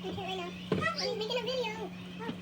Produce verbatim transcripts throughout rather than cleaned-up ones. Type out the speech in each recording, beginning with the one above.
Okay, wait, no. Oh, I'm making a video. Oh.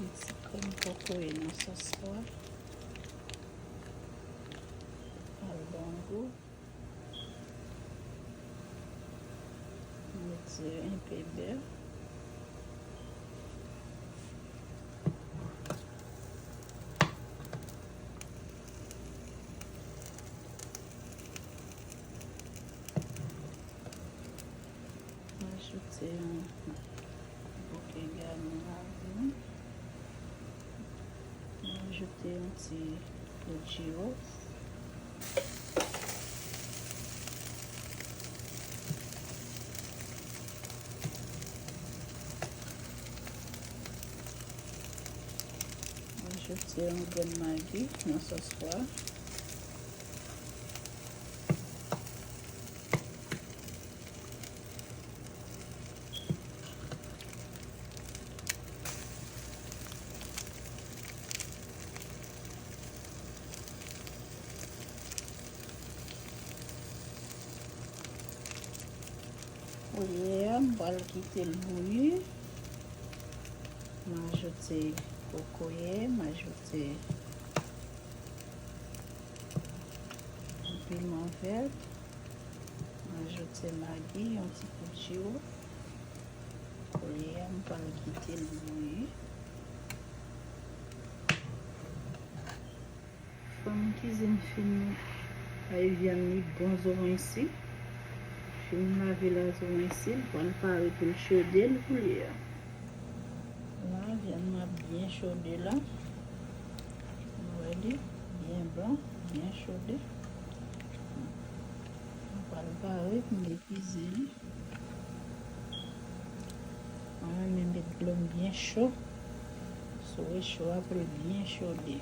Yon ti krèm kokoye nan sòs la. Al bon gou. Mete enpe bè. Ajoute yon bouke gamin lavi. Mwen ajoute yon ti po djiròf. Mwen ajoute yon grenn magi nan sòs pwa. Koulye a, m pral kite l bouyi. M ajoute Kokoye, m ajoute yon piman vèt, m ajoute magi, yon ti kout jiwo. Koulye a, m pral kite l bouyi. Fanm kizin fin bay vyann li bon zoranj si. Fin lave la zoranj si, l pral pare pou l chode l koulye a. La, vyann mwen ap byen chode la. Nou wè li byen blan, byen chode. Mwen pral pare pou m epize li. Mwen renmen met dlo m byen cho sou recho a pou l byen chode.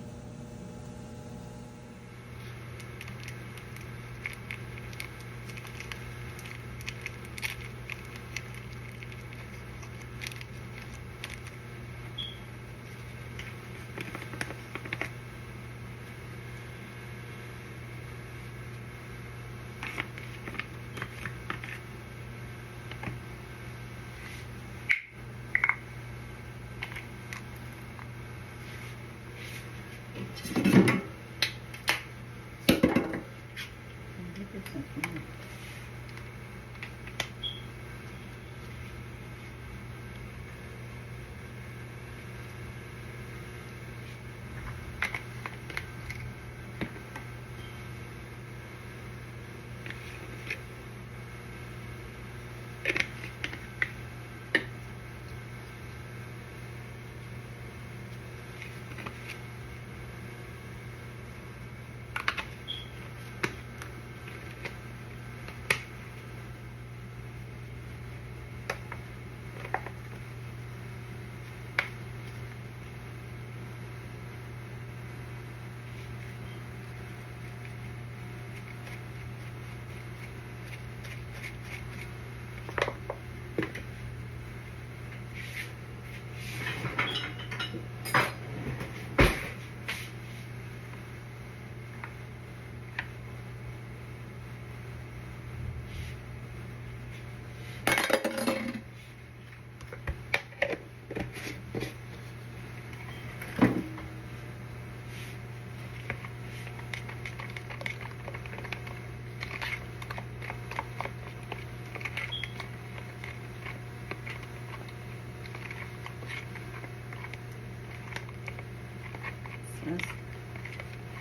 Sa,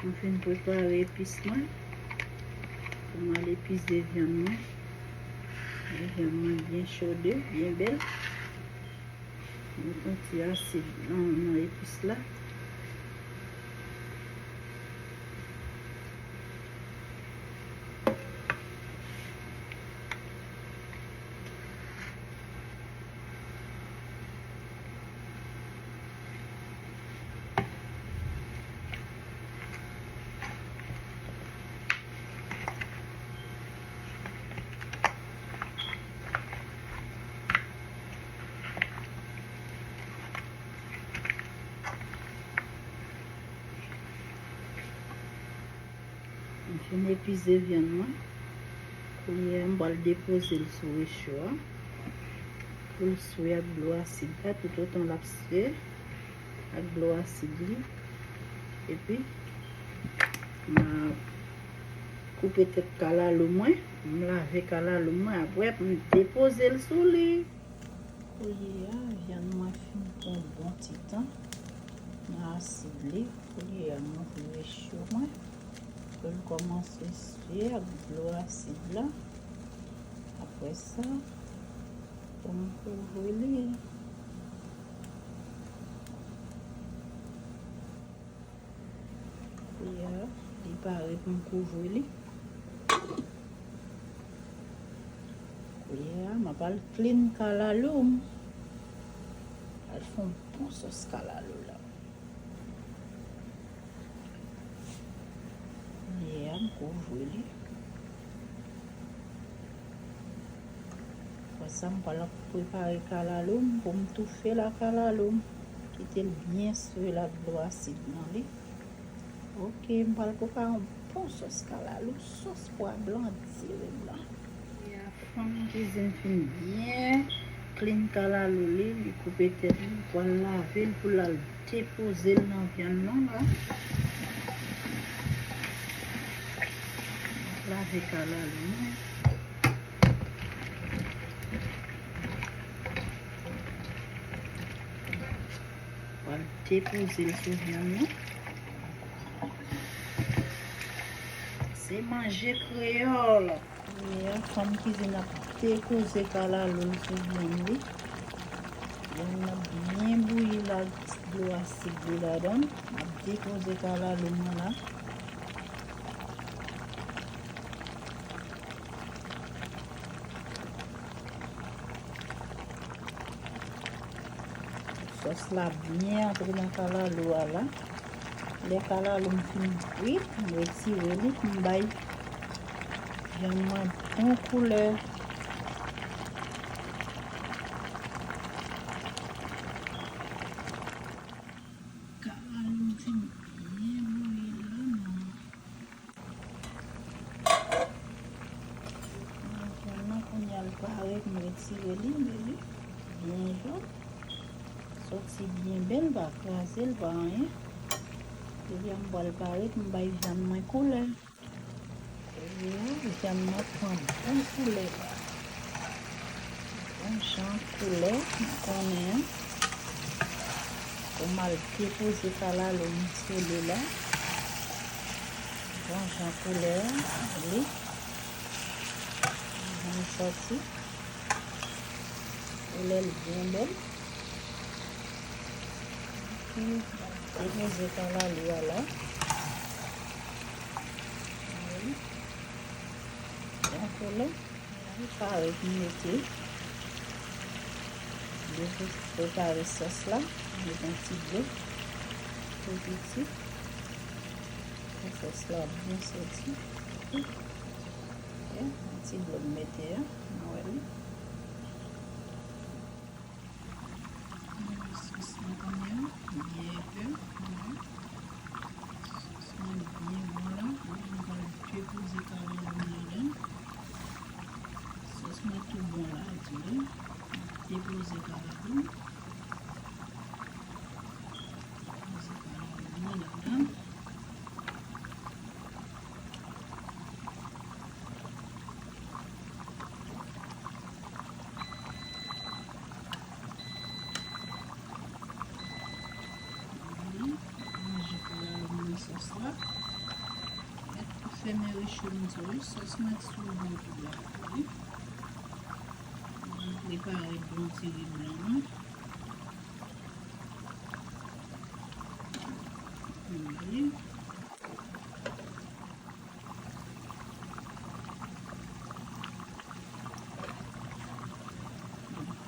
mwen fin prepare epis mwen. Pou m al epize vyann mwen. Vyann mwen byen chode, byen bèl. Met yon ti asid nan, nan epis la. M fin epize vyann mwen. Kounye a, m pral depoze l sou recho a pou l swe ak dlo asid la toutotan l ap swe ak dlo asid li. Epi, m a koupe tèt kalalou mwen, m lave kalalou mwen, apre m depoze l sou li. Kounye a, vyann mwen fin pran bon ti tan nan asid li. Kounye a, m ouvri recho mwen pou l kòmanse swe ak dlo asid la. Apre sa, pou m kouvri li. Kounye a, li pare pou m kouvri li. Kounye a, m ap al clean kalalou m. Al fè yon bon sòs kalalou la. Kounye a, m kouvri li. Apre sa, m pral prepare kalalou m pou m toufe l ak kalalou m. Kite l byen swe l ak dlo asid nan li. Oke, m pral prepare yon bon sòs kalalou, sòs pwa blan, diri blan. Kounye a, fanm kizin fin byen clean kalalou li, li koupe tèt li, li pral lave l pou l al Depoze l nan vyann nan la. Lave kalalou mwen. Pral depoze l sou vyann nan. Se manje kreyòl. Kounye a, fanm kizin ap depoze kalalou l sou vyann li. Vyann nan byen bouyi la, dlo a sik bouyi ladan l. M ap depoze kalalou mwen la. Sòs la byen antre nan kalalou a la. Lè kalalou m fin kwit, m retire li pou m bay vyann mwen bon koulè. Kalalou m fin byen bouyi la, non. Vyann nan kounye a l pare, m retire li, men li byen jòn. Sòti byen bèl, pa kraze l, pa anyen. Kounye a m pral pare pou m bay vyann mwen koulè. Kounye a, vyann nan pran bon koulè la. Bon jan koulè, m konnen an. Pou m al depoze kalalou m sou li la. Bon jan koulè a, li. Jan l sòti. Koulè l byen bèl. Ok, depoze kalalou a la. Wi. Bon koulè. Pare pou mete. Depi prepare sòs la, mete yon ti dlo tou piti. Pou sòs la byen soti. Ok, yon ti dlo m mete a, nou wè li. Sòs la kounye a, byen epè, nou wè. Sòs mwen byen bon la. Kounye a m pral depoze kalalou m ladan. Sòs mwen tou bon la, tou. Depoze kalalou. Depoze kalalou mwen ladan. Manje kalalou m nan sòs la. Mèt tou fèmen recho m tou wi. Sòs mwen sou bon tou la wi. Mwen prepare bon diri blan mwen. Mwen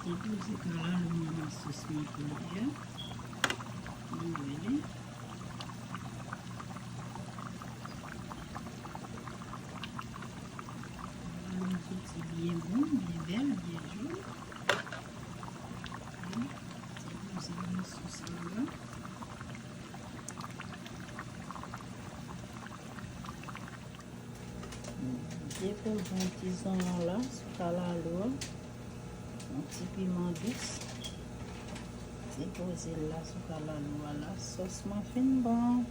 depoze kalalou mwen nan sòs mwen kounye a. Nou wè li. Kalalou m soti byen bon, byen bèl, byen jòn. Depoze nan sòs la. Depoze yon ti zonyon la sou kalalou a. Yon ti piman dous. Depoze l la sou kalalou a la. Sòs mwen fin bon.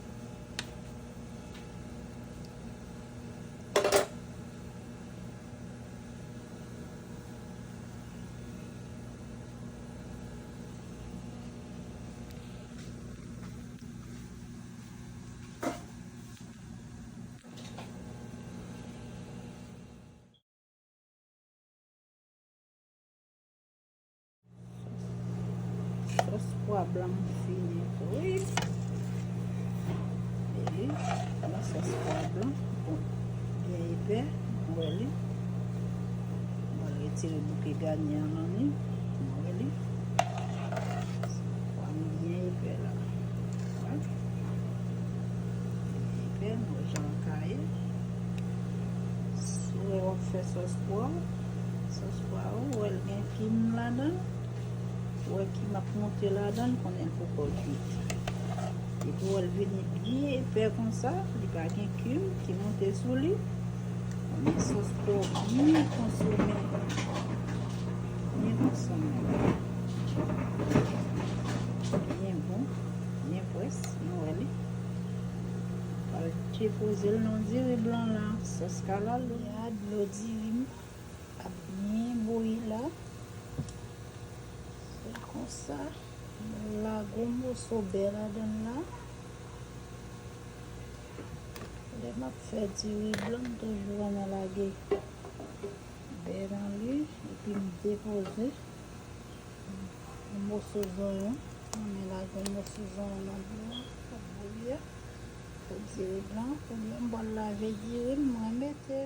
Sòs pwa blan m fini tou wi. E nan sòs pwa blan, bon, byen epè, nou wè li. Mwen retire bouke ganye an nan li, nou wè li. Pwa m byen epè la. Wi. Epè, nou wè jan l ka ye. Si w wè w ap fè sòs pwa w, sòs pwa w, ou wè l gen kim ladan l. Ou wè kim ap monte ladan l, konnen l poko kwit. Epi w wè l vini byen epè konsa, li pa gen kim ki monte sou li. Konnen sòs pwa w byen konsome. Byen konsome. Byen bon. Nou wè li. Pral depoze l nan diri blan la. Sòs kalalou. Ya dlo diri m ap byen bouyi la. Se konsa. Mwen lage yon moso bè ladan l la. Lè m ap fè diri blan, m toujou renmen lage bè nan li, epi m depoze yon moso zonyon. Mwen lage yon moso zonyon nan dlo a, pou bouyi a, pou diri blan, oubyen m pral lave diri m, mwen mete.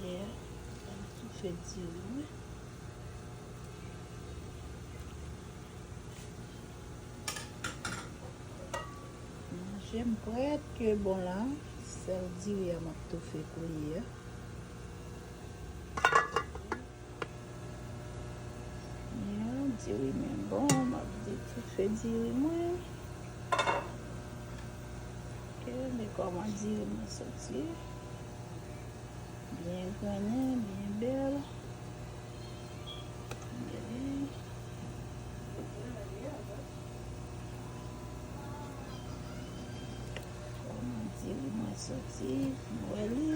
Yeah, m ap toufe diri mwen. Manje m prèt ke bon la. Sèl diri a m ap toufe kounye a. Yeah, diri mwen bon, m ap detoufe diri mwen. Ok, men kòman diri mwen soti. Byen grennen, byen bèl. Gade. Kòman diri mwen soti, nou wè li.